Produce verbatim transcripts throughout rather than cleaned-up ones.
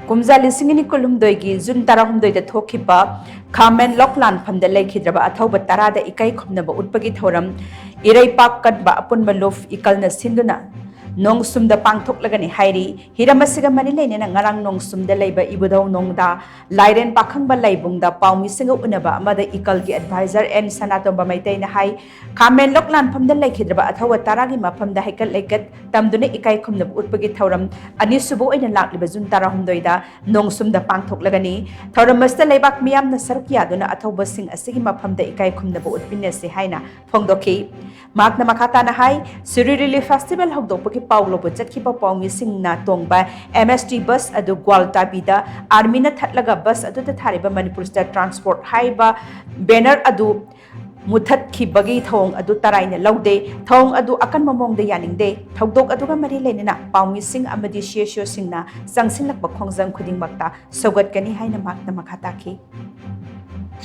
ꯀꯨꯝꯖꯥ ꯂꯤꯁꯤꯡ ꯑꯅꯤ ꯀꯨꯟꯍꯨꯝꯗꯣꯏꯒꯤ ꯖꯨꯟ ꯇꯔꯥꯍꯨꯝꯗꯣꯏꯗ ꯊꯣꯛꯈꯤꯕ ꯈꯥꯃꯦꯟꯂꯣꯛ ꯂꯥꯟꯐꯝꯗ ꯂꯩꯈꯤꯗ꯭ꯔꯕ ꯑꯊꯧꯕ ꯇꯔꯥꯗ ꯏꯀꯥꯏ ꯈꯨꯝꯅꯕ ꯎꯠꯄꯒꯤ ꯊꯧꯔꯝ ꯏꯔꯩꯄꯥꯛ ꯀꯟꯕ ꯑꯄꯨꯟꯕ ꯂꯨꯞ ꯏꯀꯜꯅ ꯁꯤꯟꯗꯨꯅ ꯅꯣꯡꯁꯨꯝꯗ ꯄꯥꯡꯊꯣꯛꯂꯒꯅꯤ ꯍꯥꯏꯔꯤ꯫ ꯍꯤꯔꯝ ꯑꯁꯤꯒ ꯃꯔꯤ ꯂꯩꯅꯅ ꯉꯔꯥꯡ ꯅꯣꯡꯁꯨꯝꯗ ꯂꯩꯕ ꯏꯕꯨꯙꯧ ꯅꯣꯡꯗꯥ ꯂꯥꯏꯔꯦꯟ ꯄꯥꯈꯪꯕ ꯂꯥꯏꯕꯨꯡꯗ ꯄꯥꯎꯃꯤꯁꯤꯡꯒ ꯎꯅꯕ ꯑꯃꯗ ꯏꯀꯜꯒꯤ ꯑꯦꯗꯚꯥꯏꯖꯔ ꯑꯦꯟ ꯁꯅꯥꯇꯣꯝꯕ ꯃꯩꯇꯩꯅ ꯍꯥꯏ, ꯈꯥꯃꯦꯟꯂꯣꯛ ꯂꯥꯟꯐꯝꯗ ꯂꯩꯈꯤꯗ꯭ꯔꯕ ꯑꯊꯧꯕ ꯇꯔꯥꯒꯤ ꯃꯐꯝꯗ ꯍꯩꯀꯠ ꯂꯩꯀꯠ ꯇꯝꯗꯨꯅ ꯏꯀꯥꯏ ꯈꯨꯝꯅꯕ ꯎꯠꯄꯒꯤ ꯊꯧꯔꯝ ꯑꯅꯤꯁꯨꯕ ꯑꯣꯏꯅ ꯂꯥꯛꯂꯤꯕ ꯖꯨꯟ ꯇꯔꯥꯍꯨꯝꯗꯣꯏꯗ ꯅꯣꯡꯁꯨꯝꯗ ꯄꯥꯡꯊꯣꯛꯂꯒꯅꯤ꯫ ꯊꯧꯔꯝ ꯑꯁꯤꯗ ꯂꯩꯕꯥꯛ ꯃꯤꯌꯥꯝꯅ ꯁꯔꯨꯛ ꯌꯥꯗꯨꯅ ꯑꯊꯧꯕꯁꯤꯡ ꯑꯁꯤꯒꯤ ꯃꯐꯝꯗ ꯏꯀꯥꯏ ꯈꯨꯝꯅꯕ ꯎꯠꯃꯤꯟꯅꯁꯤ ꯍꯥꯏꯅ ꯐꯣꯡꯗꯣꯛꯈꯤ꯫ ꯃꯍꯥꯛꯅ ꯃꯈꯥ ꯇꯥꯅ ꯍꯥꯏ, ꯁꯤꯔꯨꯏ ꯂꯤꯂꯤ ꯐꯦꯁꯇꯤꯚꯦꯜ ꯍꯧꯗꯣꯛꯄꯒꯤ ꯄꯥꯎ ꯂꯧꯕ ꯆꯠꯈꯤꯕ ꯄꯥꯎꯃꯤꯁꯤꯡꯅ ꯇꯣꯡꯕ ꯑꯦꯝ ꯑꯦꯁ ꯇꯤ ꯕꯁ ꯑꯗꯨ ꯒ꯭ꯋꯥꯜꯇꯥꯕꯤꯗ ꯑꯥꯔꯃꯤꯅ ꯊꯠꯂꯒ ꯕꯁ ꯑꯗꯨꯗ ꯊꯥꯔꯤꯕ ꯃꯅꯤꯄꯨꯔ ꯁ꯭ꯇꯦꯠ ꯇ꯭ꯔꯥꯟꯁꯄꯣꯔꯠ ꯍꯥꯏꯕ ꯕꯦꯅꯔ ꯑꯗꯨ ꯃꯨꯊꯠꯈꯤꯕꯒꯤ ꯊꯧꯑꯣꯡ ꯑꯗꯨ ꯇꯔꯥꯏꯅ ꯂꯧꯗꯦ꯫ ꯊꯧꯑꯣꯡ ꯑꯗꯨ ꯑꯀꯟꯕ ꯃꯑꯣꯡꯗ ꯌꯥꯅꯤꯡꯗꯦ꯫ ꯊꯧꯗꯣꯛ ꯑꯗꯨꯒ ꯃꯔꯤ ꯂꯩꯅꯅ ꯄꯥꯎꯃꯤꯁꯤꯡ ꯑꯃꯗꯤ ꯁꯤ ꯑꯦꯁ ꯑꯣꯁꯤꯡꯅ ꯆꯪꯁꯤꯜꯂꯛꯄ ꯈꯣꯡꯖꯪ ꯈꯨꯗꯤꯡꯃꯛꯇ ꯁꯧꯒꯠꯀꯅꯤ ꯍꯥꯏꯅ ꯃꯍꯥꯛꯅ ꯃꯈꯥ ꯇꯥꯈꯤ꯫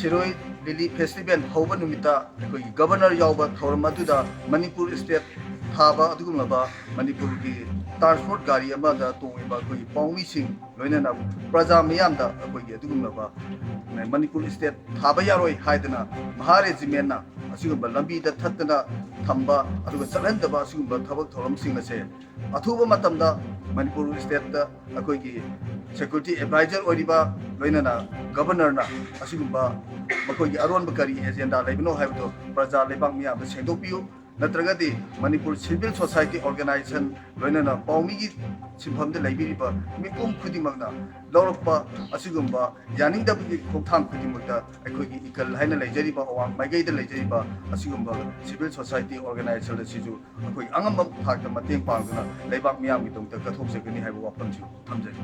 ꯁꯤꯔꯣꯏ ꯂꯤꯂꯤ ꯐꯦꯁꯇꯤꯚꯦꯜ ꯍꯧꯕ ꯅꯨꯃꯤꯠꯇ ꯑꯩꯈꯣꯏꯒꯤ ꯒꯕꯔꯅꯔ ꯌꯥꯎꯕ ꯊꯧꯔꯝ ꯑꯗꯨꯗ ꯃꯅꯤꯄꯨꯔ ꯁ꯭ꯇꯦꯠ ꯊꯥꯕ ꯑꯗꯨꯒꯨꯝꯂꯕ ꯃꯅꯤꯄꯨꯔꯒꯤ ꯇ꯭ꯔꯥꯟꯁꯄꯣꯔꯠ ꯒꯥꯔꯤ ꯑꯃꯗ ꯇꯣꯡꯂꯤꯕ ꯑꯩꯈꯣꯏꯒꯤ ꯄꯥꯎꯃꯤꯁꯤꯡ, ꯂꯣꯏꯅꯅ ꯄ꯭ꯔꯖꯥ ꯃꯤꯌꯥꯝꯗ ꯑꯩꯈꯣꯏꯒꯤ ꯑꯗꯨꯒꯨꯝꯂꯕ ꯃꯅꯤꯄꯨꯔ ꯁ꯭ꯇꯦꯠ ꯊꯥꯕ ꯌꯥꯔꯣꯏ ꯍꯥꯏꯗꯅ ꯃꯍꯥ ꯔꯦꯖꯤꯃꯦꯟꯅ ꯑꯁꯤꯒꯨꯝꯕ ꯂꯝꯕꯤꯗ ꯊꯠꯇꯅ ꯊꯝꯕ ꯑꯗꯨꯒ ꯆꯠꯍꯟꯗꯕ ꯑꯁꯤꯒꯨꯝꯕ ꯊꯕꯛ ꯊꯧꯔꯝꯁꯤꯡ ꯑꯁꯦ ꯑꯊꯨꯕ ꯃꯇꯝꯗ ꯃꯅꯤꯄꯨꯔ ꯁ꯭ꯇꯦꯠꯇ ꯑꯩꯈꯣꯏꯒꯤ ꯁꯦꯀ꯭ꯌꯨꯔꯤꯇꯤ ꯑꯦꯗꯚꯥꯏꯖꯔ ꯑꯣꯏꯔꯤꯕ, ꯂꯣꯏꯅꯅ ꯒꯕꯔꯅꯔꯅ ꯑꯁꯤꯒꯨꯝꯕ ꯃꯈꯣꯏꯒꯤ ꯑꯔꯣꯟꯕ ꯀꯔꯤ ꯑꯦꯖꯦꯟꯗꯥ ꯂꯩꯕꯅꯣ ꯍꯥꯏꯕꯗꯣ ꯄ꯭ꯔꯖꯥ ꯂꯩꯕꯥꯛ ꯃꯤꯌꯥꯝꯗ ꯁꯦꯡꯗꯣꯛꯄꯤꯌꯨ꯫ ꯅꯠꯇ꯭ꯔꯒꯗꯤ ꯃꯅꯤꯄꯨꯔ ꯁꯤꯚꯤꯜ ꯁꯣꯁꯥꯏꯇꯤ ꯑꯣꯔꯒꯅꯥꯏꯖꯦꯁꯟ, ꯂꯣꯏꯅꯅ ꯄꯥꯎꯃꯤꯒꯤ ꯁꯤꯟꯐꯝꯗ ꯂꯩꯕꯤꯔꯤꯕ ꯃꯤꯄꯨꯝ ꯈꯨꯗꯤꯡꯃꯛꯅ ꯂꯧꯔꯛꯄ ꯑꯁꯤꯒꯨꯝꯕ ꯌꯥꯅꯤꯡꯗꯕꯒꯤ ꯈꯣꯡꯊꯥꯡ ꯈꯨꯗꯤꯡꯃꯛꯇ ꯑꯩꯈꯣꯏꯒꯤ ꯏꯀꯜ ꯍꯥꯏꯅ ꯂꯩꯖꯔꯤꯕ ꯑꯋꯥꯡ ꯃꯥꯏꯀꯩꯗ ꯂꯩꯖꯔꯤꯕ ꯑꯁꯤꯒꯨꯝꯕ ꯁꯤꯚꯤꯜ ꯁꯣꯁꯥꯏꯇꯤ ꯑꯣꯔꯒꯅꯥꯏꯖꯦꯁꯟ ꯑꯁꯤꯁꯨ ꯑꯩꯈꯣꯏ ꯑꯉꯝꯕ ꯊꯥꯛꯇ ꯃꯇꯦꯡ ꯄꯥꯡꯗꯨꯅ ꯂꯩꯕꯥꯛ ꯃꯤꯌꯥꯝꯒꯤꯗꯃꯛꯇ ꯀꯠꯊꯣꯛꯆꯒꯅꯤ ꯍꯥꯏꯕ ꯋꯥꯐꯝꯁꯤ ꯊꯝꯖꯒꯦ꯫